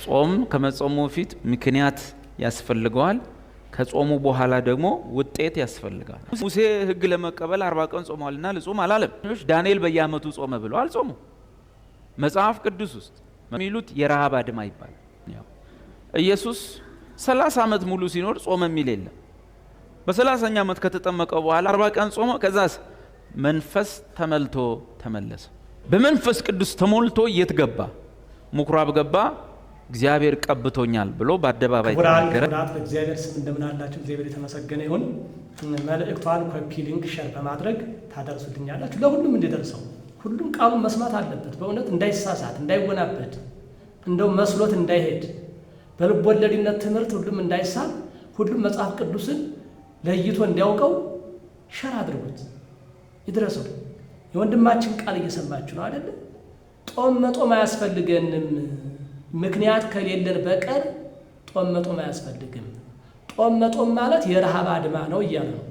ጾም ከመጾሙ በፊት ምክንያት ያስፈልገዋል። ከጾሙ በኋላ ደግሞ ውጤት ያስፈልጋል። ሙሴ ሕግ ለመቀበል 40 ቀን ጾሟልና ልጹም አላለም። ዳንኤል በየዓመቱ ጾመ ብለው አልጾሙ። መጽሐፍ ቅዱስ ውስጥ የሚሉት የረሃብ አድማ ይባላል። ኢየሱስ 30 ዓመት ሙሉ ሲኖር ጾመ የሚል የለም። በ30ኛ ዓመት ከተጠመቀው በኋላ 40 ቀን ጾመ። ከዛስ መንፈስ ተመልቶ ተመለሰ። በመንፈስ ቅዱስ ተሞልቶ የት ገባ? ምኩራብ ገባ። እግዚአብሔር ቀብቶኛል ብሎ በአደባባይ ክቡራን ተናገረ። ክቡራት፣ በእግዚአብሔር ስም እንደምን አላችሁ? እግዚአብሔር የተመሰገነ ይሁን። መልእክቷን copy link፣ share በማድረግ ታደርሱልኛላችሁ። ለሁሉም እንዲደርሰው ሁሉም ቃሉን መስማት አለበት። በእውነት እንዳይሳሳት፣ እንዳይወናበድ፣ እንደው መስሎት እንዳይሄድ፣ በልብ ወለድነት ትምህርት ሁሉም እንዳይሳብ፣ ሁሉም መጽሐፍ ቅዱስን ለይቶ እንዲያውቀው share አድርጉት፣ ይድረሰው። የወንድማችን ቃል እየሰማችሁ ነው አይደለም? ጦም መጦም አያስፈልገንም ምክንያት ከሌለን በቀር ጦም መጦም አያስፈልግም። ጦም መጦም ማለት የረሃብ አድማ ነው እያለ ነው።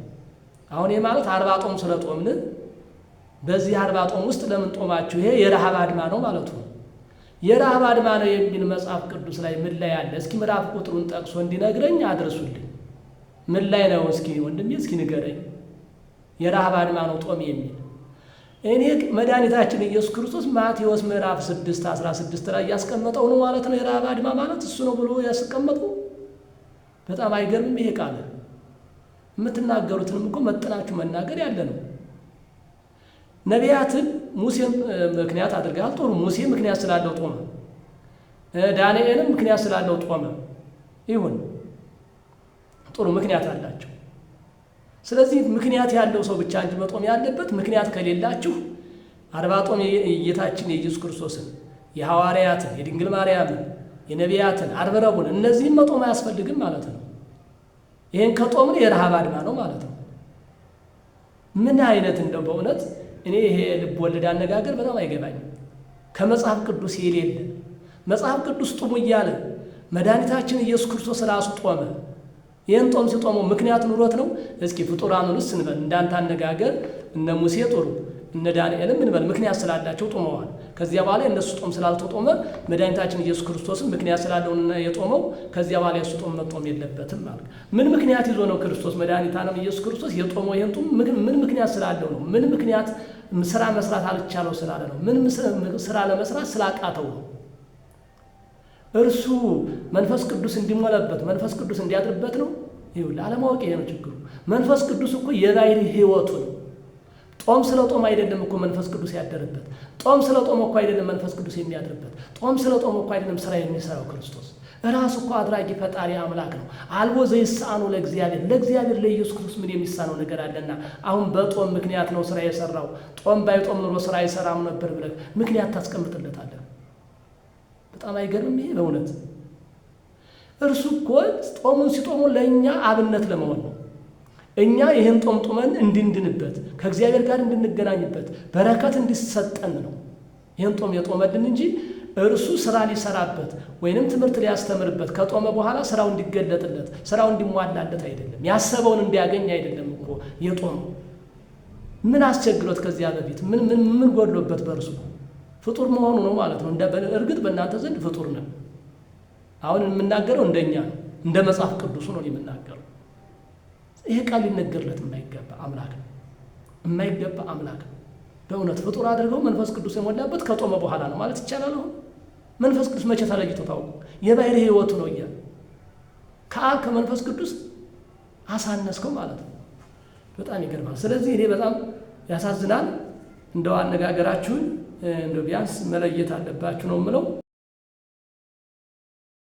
አሁን ይህ ማለት 40 ጦም ስለ ጦምን በዚህ 40 ጦም ውስጥ ለምን ጦማችሁ? ይሄ የረሃብ አድማ ነው ማለቱ ነው። የረሃብ አድማ ነው የሚል መጽሐፍ ቅዱስ ላይ ምን ላይ አለ? እስኪ ምዕራፍ ቁጥሩን ጠቅሶ እንዲነግረኝ አድርሱልኝ። ምን ላይ ነው? እስኪ ወንድሜ እስኪ ንገረኝ። የረሃብ አድማ ነው ጦም የሚል እኔ መድኃኒታችን ኢየሱስ ክርስቶስ ማቴዎስ ምዕራፍ 6 16 ላይ ያስቀመጠው ነው ማለት ነው። የረሃብ አድማ ማለት እሱ ነው ብሎ ያስቀመጠው በጣም አይገርምም? ይሄ ቃል የምትናገሩትንም እኮ መጥናችሁ መናገር ያለ ነው። ነቢያትን ሙሴን ምክንያት አድርገሃል። ጥሩ፣ ሙሴ ምክንያት ስላለው ጦመ። ዳንኤልም ምክንያት ስላለው ጦመ። ይሁን፣ ጥሩ ምክንያት አላቸው። ስለዚህ ምክንያት ያለው ሰው ብቻ እንጂ መጦም ያለበት፣ ምክንያት ከሌላችሁ 40 ጦም የጌታችን የኢየሱስ ክርስቶስን፣ የሐዋርያትን፣ የድንግል ማርያምን፣ የነቢያትን፣ ዓርብ ረቡዕን እነዚህም መጦም አያስፈልግም ማለት ነው። ይህን ከጦምን የረሃብ አድማ ነው ማለት ነው። ምን አይነት እንደው በእውነት እኔ ይሄ ልብ ወለድ አነጋገር በጣም አይገባኝም። ከመጽሐፍ ቅዱስ የሌለ፣ መጽሐፍ ቅዱስ ጡሙ እያለ መድኃኒታችን ኢየሱስ ክርስቶስ ራሱ ጦመ። ይህን ጦም ሲጦመው ምክንያት ኑሮት ነው። እስኪ ፍጡራኑንስ እንበል፣ እንዳንተ አነጋገር እነ ሙሴ ጥሩ፣ እነ ዳንኤልም እንበል ምክንያት ስላላቸው ጦመዋል። ከዚያ በኋላ የእነሱ ጦም ስላልተጦመ መድኃኒታችን ኢየሱስ ክርስቶስም ምክንያት ስላለው የጦመው፣ ከዚያ በኋላ የእሱ ጦም መጦም የለበትም ማለት ምን ምክንያት ይዞ ነው? ክርስቶስ መድኃኒተ ዓለም ኢየሱስ ክርስቶስ የጦመው ይህን ጦም ምን ምክንያት ስላለው ነው? ምን ምክንያት ስራ መስራት አልቻለው ስላለ ነው? ምን ስራ ለመስራት ስላቃተው ነው? እርሱ መንፈስ ቅዱስ እንዲሞላበት፣ መንፈስ ቅዱስ እንዲያድርበት ነው። ይኸውልህ አለማወቅ ይሄ ነው ችግሩ። መንፈስ ቅዱስ እኮ የባህሪ ሕይወቱ ነው። ጦም ስለ ጦም አይደለም እኮ መንፈስ ቅዱስ ያደረበት። ጦም ስለ ጦም እኮ አይደለም መንፈስ ቅዱስ የሚያድርበት። ጦም ስለ ጦም እኮ አይደለም ስራ የሚሰራው። ክርስቶስ እራሱ እኮ አድራጊ ፈጣሪ አምላክ ነው። አልቦ ዘይሳኖ ለእግዚአብሔር፣ ለእግዚአብሔር ለኢየሱስ ክርስቶስ ምን የሚሳነው ነገር አለና አሁን በጦም ምክንያት ነው ስራ የሰራው፣ ጦም ባይጦም ኑሮ ስራ አይሰራም ነበር ብለህ ምክንያት ታስቀምጥለታለህ። በጣም አይገርምም ይሄ በእውነት? እርሱ እኮ ጦሙን ሲጦሙ ለእኛ አብነት ለመሆን ነው። እኛ ይህን ጦም ጦመን እንድንድንበት፣ ከእግዚአብሔር ጋር እንድንገናኝበት፣ በረከት እንዲሰጠን ነው ይህን ጦም የጦመልን እንጂ እርሱ ስራ ሊሰራበት ወይንም ትምህርት ሊያስተምርበት ከጦመ በኋላ ስራው እንዲገለጥለት፣ ስራው እንዲሟላለት አይደለም። ያሰበውን እንዲያገኝ አይደለም እኮ የጦመው። ምን አስቸግሮት ከዚያ በፊት ምን ምን ምን ጎድሎበት? በእርሱ ፍጡር መሆኑ ነው ማለት ነው። እርግጥ በእናንተ ዘንድ ፍጡር ነው። አሁን የምናገረው እንደኛ ነው፣ እንደ መጽሐፍ ቅዱሱ ነው የምናገረው። ይሄ ቃል ሊነገርለት የማይገባ አምላክ ነው። የማይገባ አምላክ ነው። በእውነት ፍጡር አድርገው መንፈስ ቅዱስ የሞላበት ከጦመ በኋላ ነው ማለት ይቻላል። አሁን መንፈስ ቅዱስ መቼ ተለይቶ ታውቁ? የባህሪ ሕይወቱ ነው እያለ ከአብ ከመንፈስ ቅዱስ አሳነስከው ማለት ነው። በጣም ይገርማል። ስለዚህ እኔ በጣም ያሳዝናል። እንደው አነጋገራችሁን እንደው ቢያንስ መለየት አለባችሁ ነው የምለው።